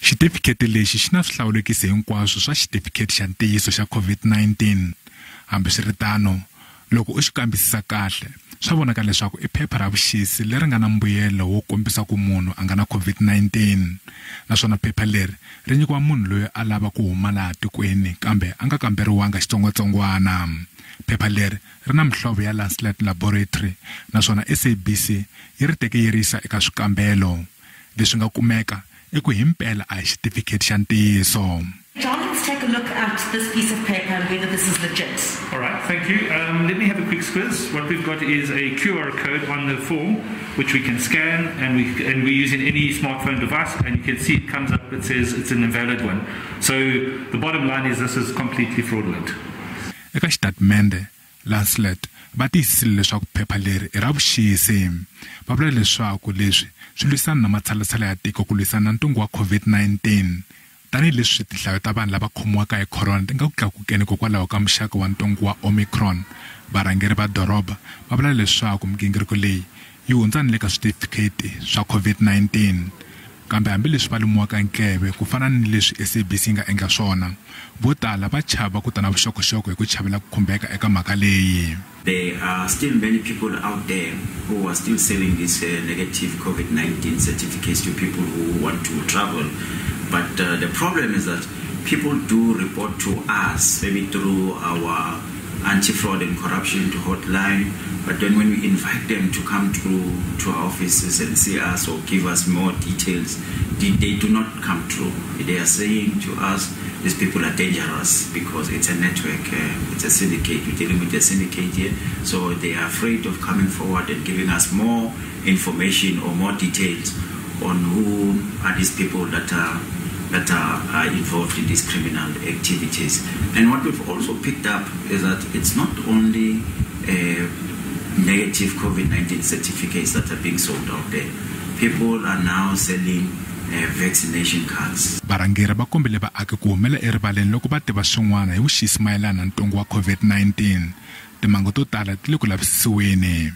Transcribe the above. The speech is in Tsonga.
Xitifikheti lexi xi na swihlawulekisi hinkwaswo swa xitifikheti xa ntiyiso xa COVID-19. Hambiswiritano, loko u xi kambisisa kahle, swa vonaka leswaku i phepha ra vuxisi leri nga na mbuyelo wo kombisa ku munhu a nga na COVID-19. Naswona phepha leri ri nyikiwa munhu loyi a lava ku huma laha tikweni kambe a nga kamberiwanga xitsongwatsongwana. Phepha leri ri na mihlovo ya Lancelet Laboratory naswona SABC yi ri teke yi ri yisa eka swikambelo. Leswi nga kumeka i ku himpela a hi xitifikheti xa ntiyiso. John, let's take a look at this piece of paper and whether this is legit. All right, thank you. Let me have a quick squiz. What we've got is a QR code on the form, which we can scan, and we use in any smartphone device, and you can see it comes up, it says it's an invalid one. So the bottom line is this is completely fraudulent. Eka xitatimende, Lancelet va tiyisisile leswaku phepha leri i ra vuxisi. Va vula leswaku leswi swi lwisana na matshalatshala ya tiko ku lwisana na ntungu wa COVID-19. Tanihileswi tinhlayo ta vanhu lava khomiwaka hi corona ti nga ku tlakukeni hikokwalaho ka muxaka wa ntungu wa Omicron, varhangeri va doroba va vula leswaku migingiriko leyi yi hundza ni le ka switifikheti swa COVID-19. Kambe hambileswi va lumiwaka nkeve ku fana ni leswi SABC yi nga endla swona, vo tala va chava ku ta na vuxokoxoko hi ku chavela ku khumbeka eka mhaka leyi. There are still many people out there who are still selling these negative COVID-19 certificates to people who want to travel. But the problem is that people do report to us, maybe through our anti-fraud and corruption hotline, but then when we invite them to come through to our offices and see us or give us more details, they do not come through. They are saying to us, these people are dangerous because it's a network, it's a syndicate. We're dealing with a syndicate here, so they are afraid of coming forward and giving us more information or more details on who are these people that are involved in these criminal activities. And what we've also picked up is that it's not only negative COVID-19 certificates that are being sold out there. People are now selling vaccination cards. Varhangeri va kombele vaaki ku humela erivaleni loko va tiva swin'wana hi vuxisi mayelana na ntungu wa COVID-19. Timhangu to tala ti le ku lavisisiweni.